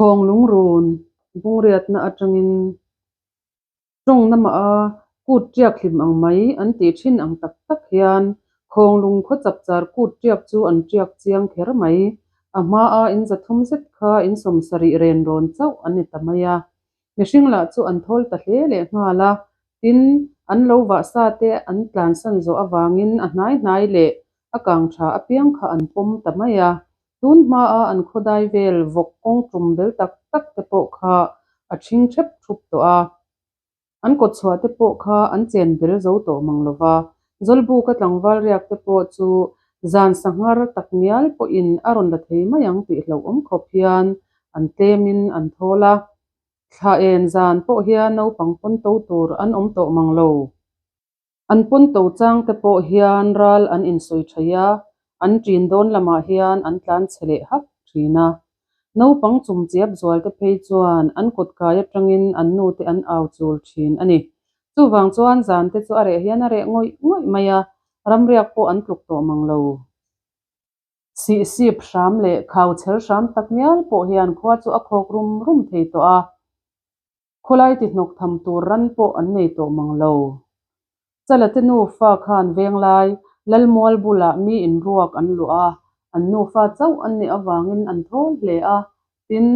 Khawnglung run bungriatna atangin tawng namah a kut tiak hlim ang mai an tih thin ang tak tak hian Khawnglung khaw chapchar kut tiak chu an tiak chiang kher mai. A hmaa in zathum zet kha in sawmsarih ren rawn chauh an ni ta mai a. Mihring lah chu an thawl ta hle leh nghal a, tin, an lo vah sa te an tlansan zawh avangin a hnai hnai leh a kang tha apiang kha an pawm ta mai a. Tun hmaa an khawdai vel vawk kawng tum bel tak tak te pawh kha a ṭhing ṭhep ṭhup tawh a. An kawtchhuah te pawh kha an chen bel zo tawh mang lo va, Zawlbuka tlangval riak te pawh chu zan sanghar tak ngial pawhin a rawn la thei mai ang tih hlauhawm khawp hian an tlemin an thawl a. Thla en zan pawh hian naupang pawn to tur an awm tawh mang lo. An pawn to chang te pawh hian ral an insawi thaih a, an ṭin dawn lamah hian an tlan chhe leh hak ṭhin a. Naupang chum chiap zual te phei chuan an kawtkai atangin an nu te an au chul thin a ni. Chuvang chuan zan te chu a reh hian a reh ngawih ngawih mai a, ramriak pawh an tluk tawh mang lo. Sihsip hram leh khau chher hram tak ngial pawh hian khua chu a khawk rum rum thei tawh a. Khawlai ti hnawk tham tur ran pawh an nei tawh mang lo. Chalate nufa khan venglai Lalmual bulah mi inruak an luah a, an nufa chauh an nih avangin an thawl hle a, tin,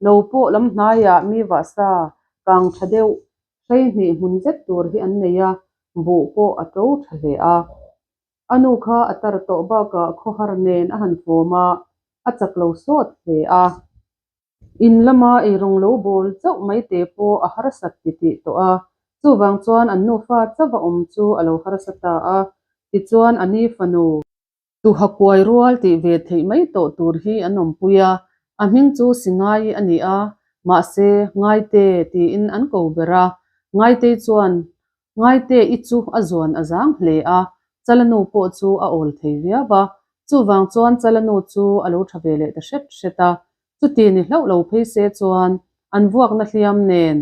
lo pawh lam hnaiah mi vahsa kang tha deuh hreihnih hmun zet tur hi an nei a, buh pawh a to tha hle a. A nu kha a tar tawh bakah khawhar nen a han fawm a, a chak lo sawt hle a. In lama eirawng lo bawl chauh mai te pawh a harsat titih tawh a, chuvang chuan an nufa chauh a awm chu a lo harsa ta a, tichuan a ni fanu, tuha kuai rual tih ve theih mai tawh tur hi an awmpui a, a hming chu Singai a ni a, mahse Ngaite tiin an ko ber a, Ngaitei chuan Ngaite i chu a zuan a zang hle a, Chalanu pawh chu a awl thei viau a, chuvang chuan Chalanu chu a lo tha ve leh ta hret hret a, chuti ni hlauh lo phei se chuan an vuakna hliam nen,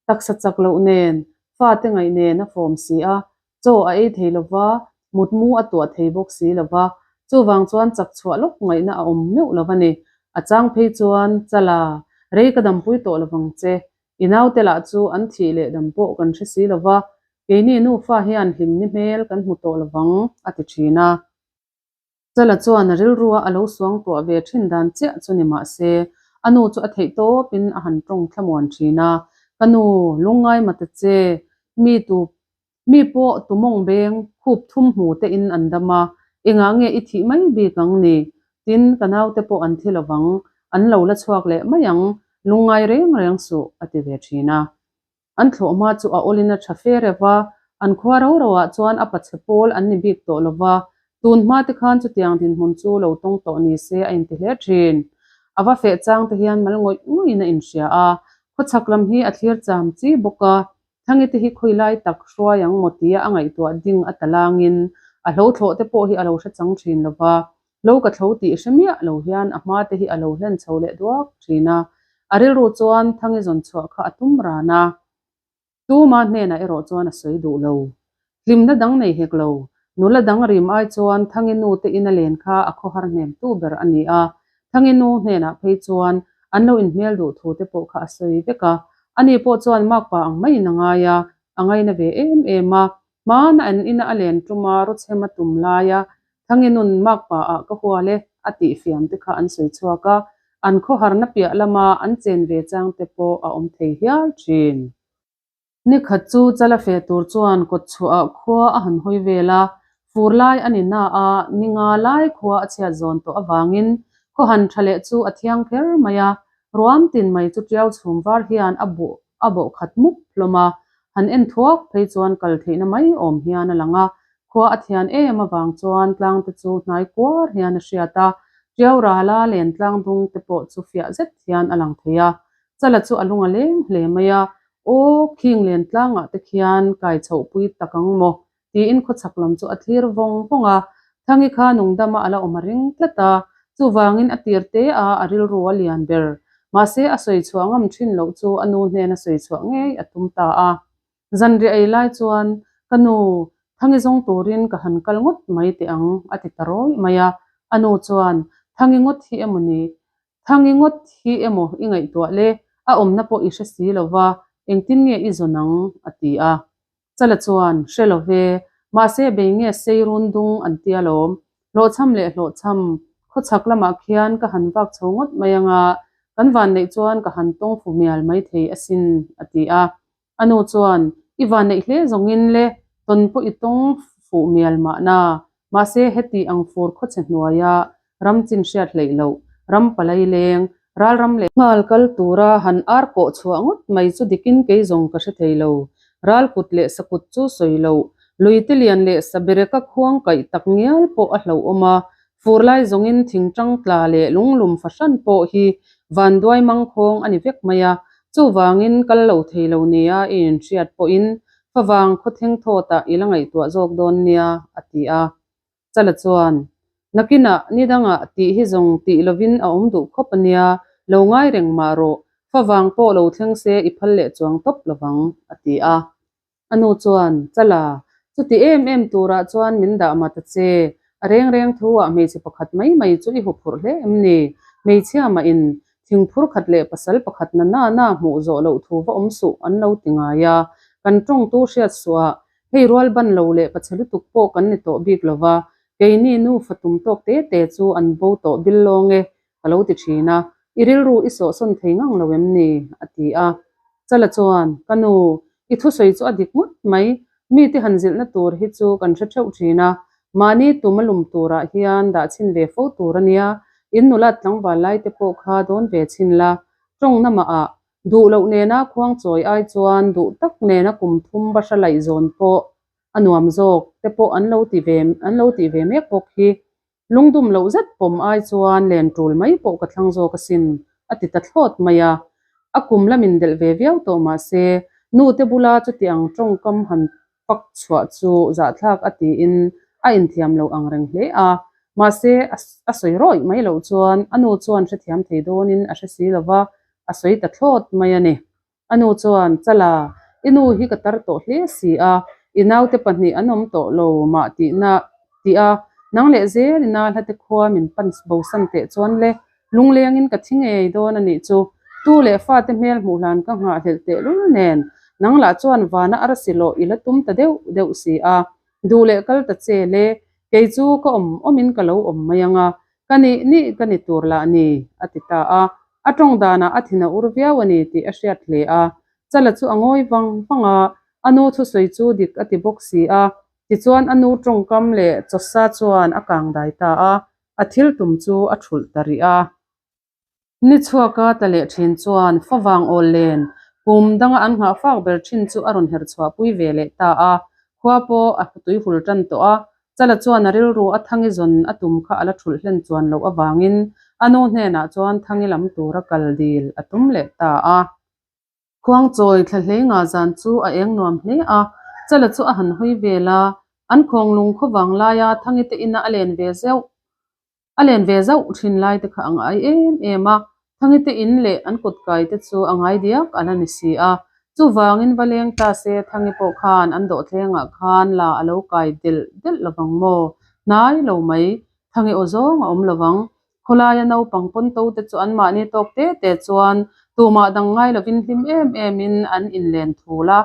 taksa chak loh nen, fate ngaih nen a fawm si a, chaw a ei thei lo va, mutmu a tuah thei bawk si lo va, chuvang chuan chak chhuah lawk ngaihna a awm meuh lo a ni. A chang phei chuan, Chala, rei ka dampui tawh lo vang che, I naute lah chu an thih leh dam pawh kan hre si lo va, keini nufa hian hlimni hmel kan hmu tawh lo vang, a ti thin a. Chala chuan a rilrua a lo suang tuah ve thin dan chiah chu ni mah se, a nu chu a theih tawpin a han tawng thlamuan thin a, Ka nu, lungngai mata che, mi tu Mi pawh tumawng beng khup thum hmu te in an dam a, engah nge i thih mai bik ang ni? Tin, ka naute pawh an thi lovang, an lo la chhuak leh mai ang, lungngai reng reng suh, a ti ve thin a. An thlawh hma chu a awlin a tha fe reuh a, an khua ro ro ah chuan a pachhe pawl an ni bik tawh lova, tun hma te khan chutiang dinhmun chu lo tawng tawh ni se a inti hle thin. A va feh chang te hian mal ngawih ngawih in a inhria a, khawchhak lam hi a thlir cham chi bawk a, Thangi te hi khawi lai tak hruai ang maw tia a ngaihtuah ding a ta langin a hlo thlawh te pawh hi a lo hre chang thin lo va, hlo ka thlo tih hre miah lo hian a hma te hi a lo hlen chho leh duak thin a, a rilru chuan Thangi zawn chhuah kha a tum ran a, tuma hnenah erawh chuan a sawi duh lo. Hlimna dang nei hek lo, nula dang rim ai chuan Thangi nu te ina len kha a khawhar hnem tu ber a ni a, Thangi nu hnenah phei chuan an lo inhmel duh thu te pawh kha a sawi vek a, ani pawh chuan makpa ang maiin a ngai a, a ngaina ve em em a. Hmana an ina a len tuma Rawchhema tum laia Thangi nun makpa ah ka hual e a tih fiam te kha an sawi chhuak a, an khawharna piah lama an chen ve chang te pawh a awm thei hial thin. Ni khat chu chala fe tur chuan kawt chhuahah khua a han hawi vel a, fur lai a ni na a, ni nga lai khua a chhiat zawn tawh avangin khaw han tha leh chu a thiang kher mai a, ruam tin mai chu tiau chhum var hian a buh a bawh khat mup hlawm a, han en thuak phei chuan kal theihna mai awm hian a lang a, khua a thian em avang chuan tlang te chu hnai kuar hian a hriat a, tiau rala len tlang dung te pawh chu fiah zet hian a lang thei a, Chala chu a lung a leng hle mai a, Aw, khing len tlangah te khian kai chhoh pui tak ang maw? tiin khawchhak lam chu a thlir vawng vawng a. Thangi kha nungdama a la awm a ring tlat a, chuvangin a tir te a, a rilru a lian ber. Mahse, a sawi chhuah ngam thin loh chu a nu hnena sawi chhuah ngei a tum ta a. Zanriah ei lai chuan, Ka nu, Thangi zawng turin ka han kal ngawt mai teh ang, a ti ta rawih mai a. A nu chuan, Thangi ngawt hi emaw ni? Thangi ngawt hi emaw i ngaihtuah le, a awmna pawh i hre si lo va, engtin nge i zawn ang? a ti a. Chala chuan, Hre lo ve, mahse bei nge sei run dung an tia lawm. Hlawhchham leh hlawhchham, khawchhak lamah khian ka han vak chho ngawt mai anga, kan vanneih chuan ka han tawng fu mial maithei asin, a ti a. A nu chuan, I vanneih hle zawngin le, tawn pawh i tawng fuh mial mahna. Mahse, heti ang fur khawchhe hnuaia ram chin hriat hleih loh, ram palai leng, ralram leh nghal kal tura han ar kawh chhuah ngawt mai chu dikin kei zawng ka hre thei lo. Ral kut leh sakut chu sawi loh, luite lian leh sabereka khuang kaih tak ngial pawh a hlauhawm a, fur lai zawngin thingtang tla leh lunglum fahran pawh hi vanduai mangkhawng a ni vek mai a, chuvangin kal lo thei lo nia i inhriat pawhin favang khawtheng thawtah i la ngaihtuah zawk dawn nia, a ti a. Chala chuan, Nakinah ni dangah tih hi zawng tih lovin a awm duh khawp a nia, lo ngai reng mah rawh, favang pawh lo thleng se i phal leh chuang tawp lovang, a ti a. A nu chuan, Chala, chuti em em turah chuan min dah mah ta che, a reng reng thu-ah hmeichhe pakhat mai mai chu i huphurh hle em ni? Hmeichhia mah in thingphur khat leh pasal pakhat na na na hmuh zawh loh thu va awm suh an lo ti ngai a, kan tawngtu hriat suah Hei rual ban lo leh pachhe lutuk pawh kan ni tawh bik lo va, keini nufa tum tawk te te chu an bo tawh bil lawng e, ka lo ti thin a, i rilru i sawhsawn thei ngang lo em ni? a ti a. Chala chuan, Ka nu, i thusawi chu a dik ngawt mai, mite han zilhna tur hi chu kan hre theuh thin a, mahni tum a lum turah hian dah chhin ve fo tur a nia, in nulat tlangval lai te pawh kha dawn ve chhin la, tawng namah Duh loh nena khuang chawi ai chuan duh tak nena kum thum bahra laih zawn pawh a nuam zawk te pawh an lo ti ve an lo tih ve mek bawk hi. Lungdum loh zet pawm ai chuan len tul mai pawh ka thlang zawk asin, a ti ta thlawt mai a. A kum lamin delh ve viau tawh mah se, nute bula chuti ang tawngkam han pak chhuah chu zahthlak a tiin a inthiam lo ang reng hle a. Mahse, a sawi rawih mai loh chuan a nu chuan hrethiam thei dawnin a hre si lo va, a sawi ta thlawt mai a ni. A nu chuan, Chala, i nu hi ka tar tawh hle si a, i naute pahnih an awm tawh lo mah tihna tih a, nang leh zel ina hlate khua min pan bosan teh chuan le, Lunglengin ka thi ngei dawn a nih chu. Tu leh fate hmel hmuh hlan ka nghahhlelh tehlul nen, nang lah chuan vana a rasi lawh i la tum ta deuh deuh si a. Duh leh kal ta che le, kei chu ka awm awmin ka lo awm mai ang a, ka nih nih ka ni tur lah ni, a ti ta a. A tawng danah a thin a ur viau a ni tih a hriat hle a. Chala chu a ngawi vang vang a, a nu thusawi chu dik a ti bawk si a. Tichuan a nu tawngkam leh chawsa chuan a kang dai ta a. A thil tum chu a thulh ta rih a. Ni chhuaka tla leh thin chuan favang awl len kum danga an nghah fak ber thin chu a rawn her chhuahpui ve leh ta a. Khua pawh a tui hul tan tawh a. Chala chuan a rilru a thangi zawn a tum kha a la thulh hlen chuan loh avangin a nu hnenah chuan thangi lam tura kal dil a tum leh ta a. Khuangchawi thla hlei nga zan chu a eng nuam hle a, Chala chu a han hawi vel a, an khawnglung khawvang laia Thangi te ina a len ve zeuh a len ve zauh thin lai te kha a ngai em em a, Thangi te in leh an kutkai te chu a ngai diak a la ni si a, chuvangin va leng ta se Thangi pawh khan an dawhthlengah khan la a lo kai delh delh lovang maw? Hnai lo mai, Thangi aw zawng a awm lovang, Khawlaia naupang pawn to te chu anmahni tawk te te chuan tumah dang ngai lovin hlim em emin an inlen thul a,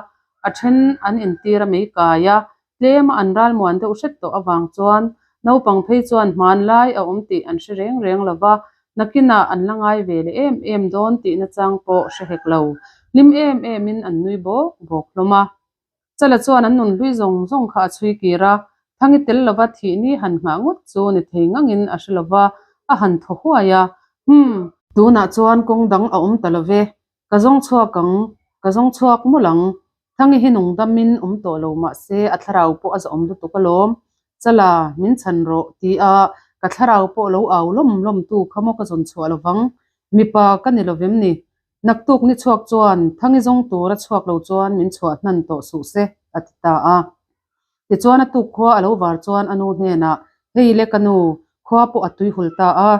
a then an intir a mei kai a, tlema an ralmuan deuh hret tawh avang chuan naupang phei chuan hmanlai a awm tih an hre reng reng lo va, nakinah an la ngai ve leh em em dawn tih nachang pawh hre hek lo. Hlim em emin an nui bawk bawk hlawm a. Chala chuan an nun hlui zawng zawng kha a chhui kir a, Thangi tel lova thih ni han nghah ngawt chu ni thei ngangin a hre lova, a han thaw huai a, Humm! Tunah chuan kawng dang a awm ta love, ka zawng chhuak ang, ka zawng chhuak mawlh ang. Thangi hi nung damin awm tawh lo mahse a thlarau pawh a zahawm lutuk alawm. Chala, min chhan rawh, ti a, ka thlarau pawh lo au lawm lawm tu kha maw ka zawn chhuah lovang, mipa ka ni lovem ni? Naktuk ni chhuak chuan Thangi zawng tura chhuak lo chuan min chhuah hnan tawh suh se, a ti ta a. Tichuan a tuk khua a lo var chuan a nu hnenah, Hei le ka nu, khua pawh a tui hul ta a.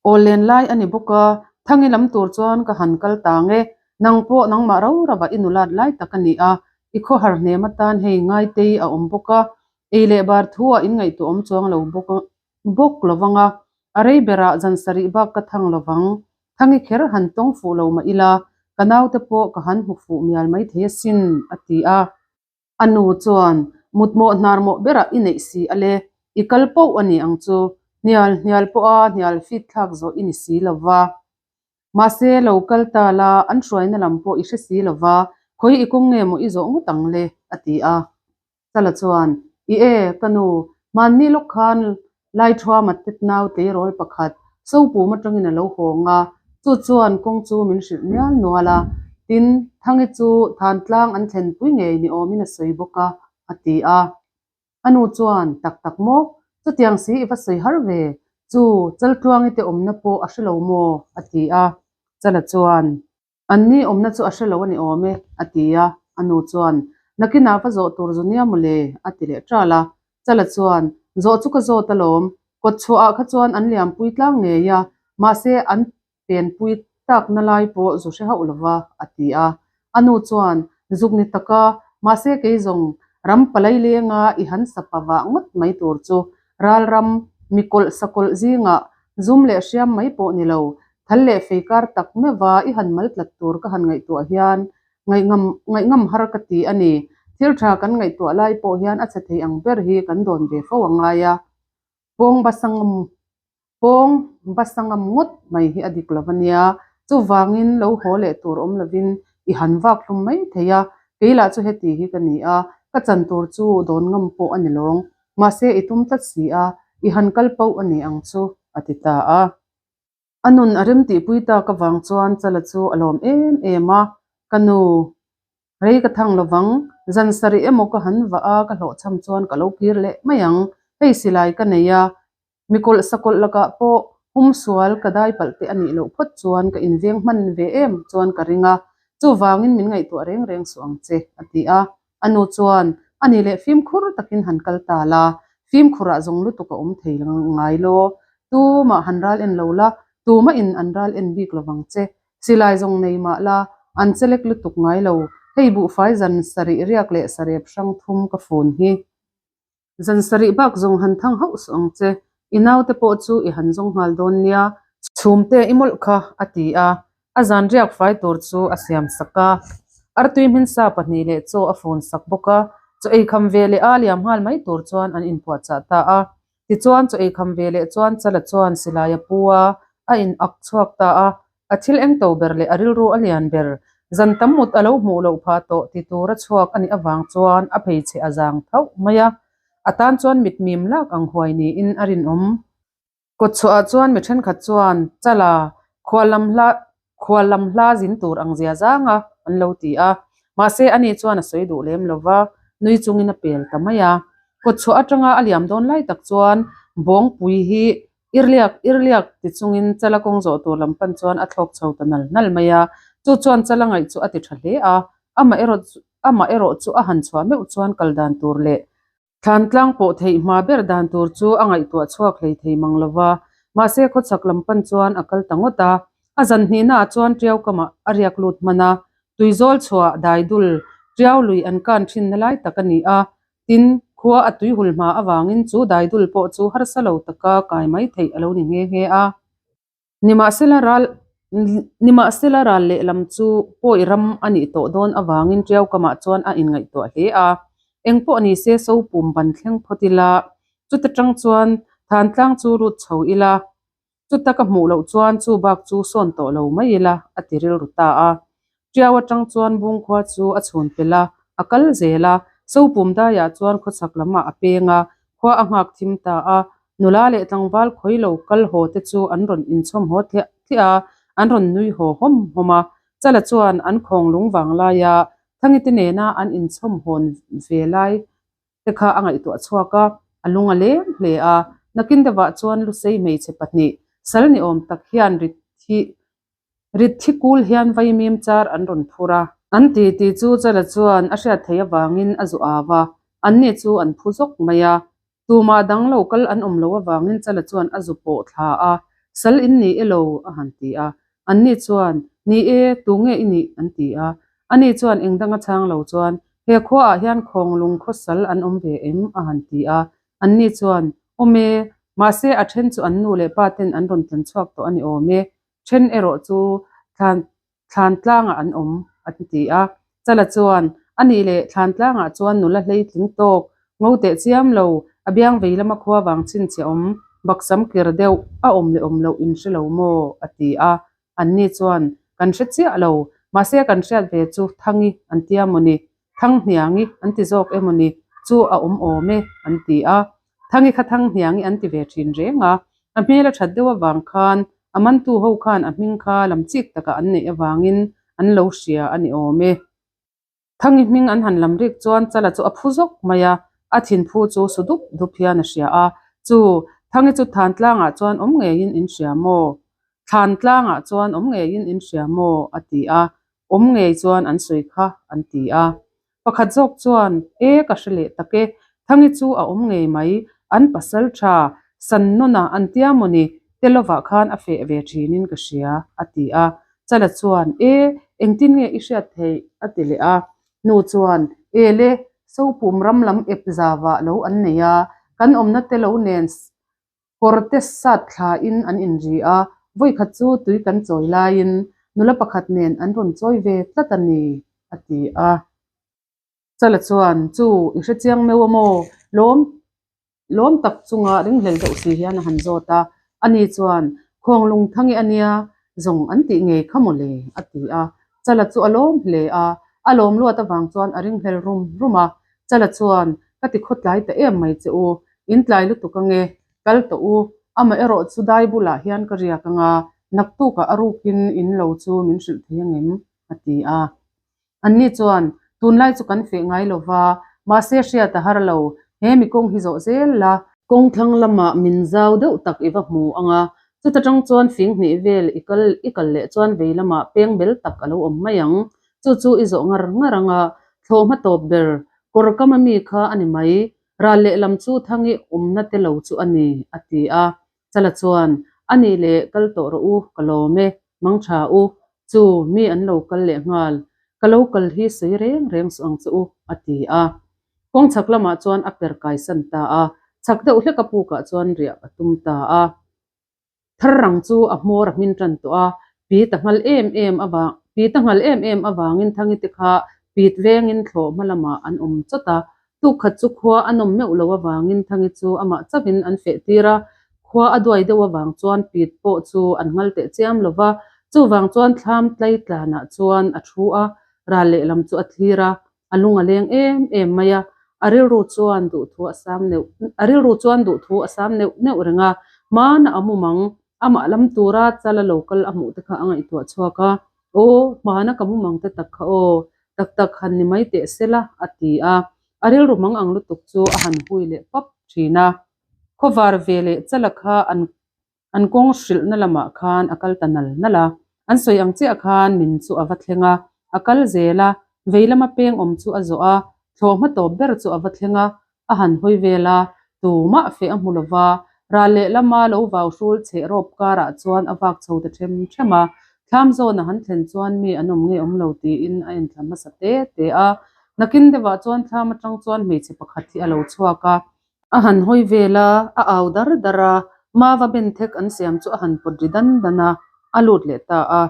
Aw len lai a ni bawk a, Thangi lam tur chuan ka han kal tang e, nang pawh nangmah ro rava i nulat lai tak a ni a, i khawhar hnem atan hei Ngaitei a awm bawk a, ei leh bar thu ah inngaihtuah awm chuang lo bawk bawk lovang a, a rei berah zan sarih bak ka thang lovang. Thangi kher han tawng fuh lo mah ila, ka naute pawh ka han hmu fuh mial maithei asin, a ti a. A nu chuan, Mutmawh hnarmawh berah i neih si a le, i kal poh a ni ang chu, hnial hnial pawha hnial fit thlak zawh i ni si lo va. Mahse, lo kal ta la, an hruaina lam pawh i hre si lo va, khawi i kawng nge maw i zawh ngawt ang le? a ti a. Chala chuan, I e, ka nu, hmanni lawk khan Laithuama tetnau tleirawl pakhat Sopum atangin a lo hawng a, chu chuan kawng chu min hrilh mial nual a, tin, Thangi chu Thantlang an thlenpui ngei ni awmin a sawi bawk a, a ti a. A nu chuan, Tak tak maw? Chutiang si i va sawi har ve, chu Chaltluangi te awmna pawh a hre lo maw? a ti a. Chala chuan. Anni awmna chu a hre lo a ni awm e, a ti a. A nu chuan, Nakinah va zawh tur zu nia mawle, a ti leh ṭal a. Chala chuan, Zawh chu ka zawt alawm, kawtchhuahah kha chuan an liampui tlang ngei a, mahse an penpui takna lai pawh zu hre hauh lova, a ti a. A nu chuan, Zuk ni taka, mahse kei zawng ram palai lenga i han sapa vah ngawt mai tur chu Ralram, mikawlh sakawlh zingah zum leh hriam mai pawh ni lo, thal leh fei kar tak meuha i han mal tlat tur ka han ngaihtuah hian ngaihngam ngaihngam har ka ti a ni. Thil tha kan ngaihtuah lai pawh hian a chhe thei ang ber hi kan dawn ve fo a ngai a. Pawng basangam Pawng basangam ngawt mai hi a dik lo a nia. Chuvangin lo haw leh tur awm lovin i han vak hlum mai thei a, kei lah chu heti hi ka ni a, ka chan tur chu dawn ngam pawh a ni lawng. Mahse i tum tlat si a, i han kal pauh a ni ang chu, a ti ta a. A nun a rem tihpui tak avang chuan Chala chu a lawm em em a, Ka nu, rei ka thang lovang, zan sarih emaw ka han vah a, ka hlawhchham chuan ka lo kir leh mai ang, hei silai ka nei a, Mikawlh sakawlh lakah pawh humsual ka dai palh te a nih loh phawt chuan ka inveng hman ve em chuan ka ring a, chuvangin min ngaihtuah reng reng suh ang che, a ti a. A nu chuan, A nih leh fimkhur takin han kal ta la, fimkhurah zawng lutuk a awm thei ngai law, tumah han ral en lo la, tumah in an ral en bik lovang che, silai zawng nei mah la, an chelek lutuk ngai lo, hei buhfai zan sarih riak leh sarep hrang thum ka fun hi. Zan sarih bak zawng han thang hauh suh ang che, i naute pawh chu i han zawng nghal dawn nia. Chhumte i mawlh kha, a ti a, a zan riak fai tur chu a siam sak a. Artui hminsa pahnih leh chaw a fun sak bawk a, chaw ei kham ve leh a liam nghal mai tur chuan an inpuahchah ta a. Tichuan chaw ei kham ve leh chuan Chala chuan silai a pu a, a in ak chhuak ta a, A thil eng to ber leh a rilru a lian ber, zan tam mut a lo hmuh loh phah tawh ti tura chhuak a nih avang chuan a pheichhe a zang thauh mai a, a tan chuan mitmim lak ang huai niin a rinawm. Kawtchhuahah chuan mi thenkhat chuan Chala khual lam hla khual lam hla zin tur ang zia zang a an lo ti a, mahse ani chuan a sawi duh lem lo va, nui chungin a pel ta mai a. Kawtchhuah atanga a liam dawn lai tak chuan Bawngpui hi Irliak, irliak ti chungin Chala kawng zawh tur lam pan chuan a thlawk chho ta nal nal mai a, chu chuan Chala ngaih chu a ti tha hle a, amah erawh chu amah erawh chu a han chhuah meuh chuan kal dan tur leh thlantlang pawh theih hma ber dan tur chu a ngaihtuah chhuak hlei thei mang lo va, mahse khawchhak lam pan chuan a kal ta ngawt a, a zan hnihnaah chuan Tiau kamah a riak lut hman a, tuizawl chhuah daidul Tiau lui an kan thinna lai tak a ni a, Tin, khua a tuihul hma avangin chu daidul pawh chu harsa lo taka kai mai theih a lo ni nghe nghe a. Nimahsela ral Nimahsela ral lehlam chu pawi ram a nih tawh dawn avangin Tiau kamah chuan a inngaihtuah hle a. Eng pawh ni se Sopum ban thleng phawt ila, chuta tang chuan Thantlang chu lut chho ila, Chuta ka hmuh loh chuan chu bak chu sawn tawh lo mai ila, a ti rilru ta a. Tiau atang chuan Bungkhua chu a chhun pel a, a kal zel a. Sopum daiah chuan khawchhak lamah a peng a, khua a nghak thim ta a. Nula leh tlangval khawi lo kal haw te chu an rawn inchhawm haw thliah thliah a, an rawn nui haw hawm hawm a. Chala chuan an khawng lung vang laia Thangite nena an inchhawm hawn ve lai te kha a ngaihtuah chhuak a, a lung a leng hle a. Nakin deuhah chuan Lusei hmeichhe pahnih, sal ni awm tak hian rit thi rit thi kul hian vaimim char an rawn phur a. An ti tih chu Chala chuan a hriat theih avangin a zu au a, anni chu an phu zawk mai a. Tumah dang lo kal an awm loh avangin Chala chuan a zu pawh thla a, Sal in ni elo? a han ti a. Anni chuan, Ni e, tu nge i nih? an ti a. Ani chuan eng danga chhang lo chuan, He khuaah hian khawnglung khawsal an awm ve em? a han ti a. Anni chuan, Awm e, mahse a then chu an nu leh pa ten an rawn tlan chhuak tawh a ni awm e. Then erawh chu thlan thlan tlangah an awm, an ti a. Chala chuan, A nih leh, thlan tlangah chuan nula hleitling tawk, ngo teh chiam lo, a biang vei lama khua vang chhinchhiah awm, baksam kir deuh, a awm leh awm loh in hre lo maw? a ti a. Anni chuan, Kan hre chiah lo, mahse kan hriat ve chu Thangi an tia mawni, Thanghniangi an ti zawk emawni chu a awm awm e, an ti a. Thangi kha Thanghniangi an ti ve thin reng a, a hmel a that deuh avang khan a mantu ho khan a hming kha lam chik takah an neih avangin an lo hria a ni awm e. Thangi hming an han lam rik chuan Chala chu a phu zawk mai a, a thinphu chu su dup dup hian a hria a, Chu, Thangi chu Than tlangah chuan awm ngeiin in hria maw? Thlan tlangah chuan awm ngeiin in hria maw? a ti a, Awm ngei chuan an sawi kha, an ti a. Pakhat zawk chuan, E, ka hre leh tak e, Thangi chu a awm ngei mai, an pasal tha, Sannawna an tia mawni, Telovah khan a feh ve thinin ka hria, a ti a. Chala chuan, E, engtin nge i hriat theih? a ti leh a. Nu chuan, E le, Sopum ram lam ep zavah lo an nei a, kan awmna Telo nen Kawr te sat thlain an inri a, vawikhat chu tui kan chawi laiin nula pakhat nen an rawn chawi ve tlat a ni, a ti a. Chala chuan, Chu, i hre chiang meuh a maw? Lawm lawm tak chunga ringhlel deuh si hian a han zawt a. Ani chuan, Khawnglung thangi a nia, zawng an tih ngei kha maw le? a ti a. Chala chu a lawm hle a, a lawm luat avang chuan a ringhlel rum rum a. Chala chuan, Ka ti khawtlai ta em mai che u, in tlai lutuk ange, kal tawh u, amah erawh chu dai bulah hian ka riak anga, naktukah a rukin in lo chu min hrilh thei angem? a ti a. Anni chuan, Tunlai chu kan feh ngai lo va, mahse hriat a har lo, he mi kawng hi zawh zel la, kawng thlang lamah min zau deuh tak i va hmu anga, chuta tang chuan fing hnih vel i kal i kal leh chuan vei lamah peng bel tak a lo awm mai ang, chu chu i zawh ngar ngar anga, thlawhhma tawp ber Kawr kama mi kha a ni mai, ral lehlam chu Thangi awmna te lo chu a ni, a ti a. Chala chuan, A nih leh kal tawh rawh u, ka lawm e, mang tha u, chu mi an lo kal leh nghal, ka lo kal hi sawi reng reng suh ang che u, a ti a. Kawng chhak lamah chuan a per kaisan ta a, chhak deuh hlek a pukah chuan riah a tum ta a. Thar rang chu a hmawr a hmin tan tawh a, pit a nghal em em avang pit a nghal em em avangin Thangi te kha pit vengin thlawh hma lamah an awm chawt a. Tukkhat chu khua a nawm meuh lo avangin Thangi chu amah chauhin an feh tir a, khua a duai deuh avang chuan pit pawh chu an nghal teh chiam lo va, chuvang chuan thlam tlai tlanah chuan a thu a, ral lehlam chu a thlir a, A lung a leng em em mai a, a rilru chuan duhthu a sam neuh a rilru chuan duhthu a sam neuh neuh reng a, hmana a mumang amah lam tura chala lo kal a hmuh te kha a ngaihtuah chhuak a, Aw, hmana ka mumang te tak kha aw, tak tak han ni mai teh se la, a ti a, a rilru mang ang lutuk chu a han hui leh pap thin a. Khawvar ve leh chala kha an An kawng hrilhna lamah khan a kal ta nal nal a, an sawi ang chiah khan min chu a va thleng a, a kal zel a, vei lama peng awm chu a zawh a, thlawhhma tawp ber chu a va thleng a, a han hawi vel a, tumah feh a hmu lo va, ral lehlama lo vau hrul cheh rawp karah chuan a vak chho ta them them a, thlam zawn a han thlen chuan mi an awm nge awm lo tiin a enthla hmasa te te a, nakin deuhah chuan thlam atang chuan hmeichhe pakhat hi a lo chhuak a, A han hawi vel a, a au dar dar a, Mava ben thek an siam chu a han pawt ri dan dan a, a lut leh ta a.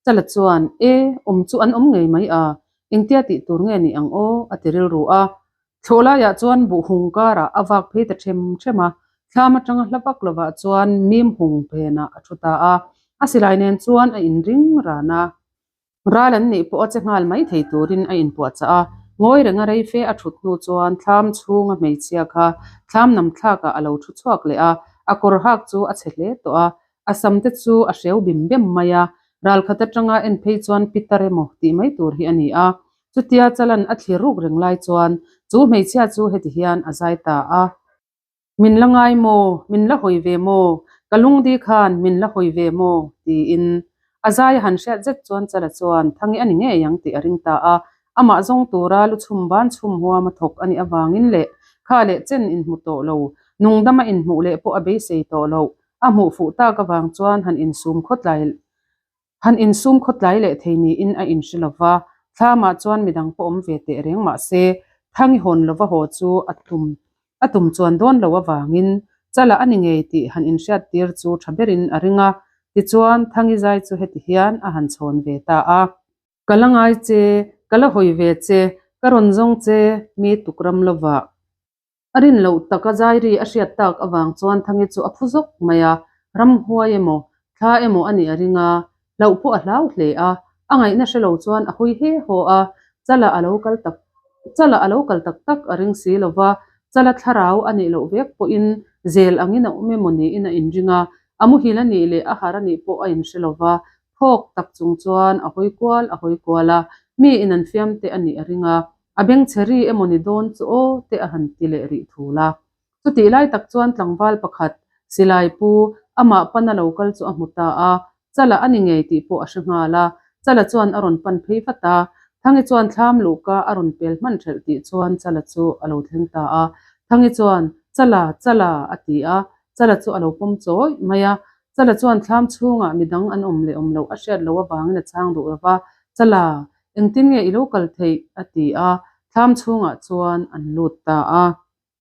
Chala chuan, E, awm chu an awm ngei mai a, engtia tih tur nge ni ang aw? a ti rilru a. Thlawh laiah chuan buh hung karah a vak phei ta them them a, thlam atanga hla vak lovah chuan mim hung phenah a thu ta a, a silai nen chuan a inring ran a. Ral an nih pawh a che nghal mai thei turin a inpuahchah a, ngawi renga rei fe a thut hnu chuan thlam chhunga hmeichhia kha thlam nam thlakah a lo thu chhuak leh a, a kawr hak chu a chhe hle tawh a, a sam te chu a hreu bim bem mai a, ral khat atanga en phei chuan Pitar emaw tih mai tur hi a ni a, chutia Chalan a thlir ruk reng lai chuan chu hmeichhia chu heti hian a zai ta a. Min la ngai maw? Min la hawi ve maw? Ka lungdi khan min la hawi ve maw? tiin a zai a han hriat zet chuan Chala chuan Thangi a ni ngei ang tih a ring ta a. Amah zawng tura lu chhum ban chhum huam a thawk a nih avangin leh kha leh chen inhmu tawh lo, nungdama inhmuh leh pawh a beisei tawh loh a hmuh fuh tak avang chuan han insum khawtlai Han insum khawtlai leh thei niin a inhre lo va, thlamah chuan midang pawh awm ve teh reng mah se, Thangi hawn lova haw chu a tum a tum chuan dawn lo avangin Chala a ni ngei tih han inhriat tir chu tha berin a ring a. Tichuan, Thangi zai chu heti hian a han chhawn ve ta a. Ka la ngai che, ka la hawi ve che, ka rawn zawng che, mi tuk ram lovah. A rin loh taka zairi a hriat tak avang chuan Thangi chu a phu zawk mai a, ramhuai emaw, thla emaw a nih a ring a, hlauh pawh a hlau hle a, a ngaihna hre lo chuan a hawi he haw a, Chala a lo kal tak Chala a lo kal tak tak a ring si lo va, Chala thlarau a nih loh vek pawhin zel angin a awm emaw niin a inring a, a muhil a nih leh a har a nih pawh a inhre lo va, phawk tak chung chuan a hawi kual a hawi kual a, mi in an fiam te a nih a ring a, A bengchhe ri emaw ni dawn chu aw te a han ti leh rih thul a. Chutih lai tak chuan tlangval pakhat, silai pu, amah pana lo kal chu a hmu ta a, Chala a ni ngei tih pawh a hre nghal a. Chala chuan a rawn pan phei vat a. Thangi chuan thlam luhka a rawn pel hman ṭhelh tih chuan Chala chu a lo thleng ta a. Thangi chuan, Chala, Chala, a ti a. Chala chu a lo pawm chawih mai a. Chala chuan thlam chhungah midang an awm leh awm loh a hriat loh avangin a chhang duh lo va, Chala, Engtin nge i lo kal theih? a ti a, thlam chhungah chuan an lut ta a.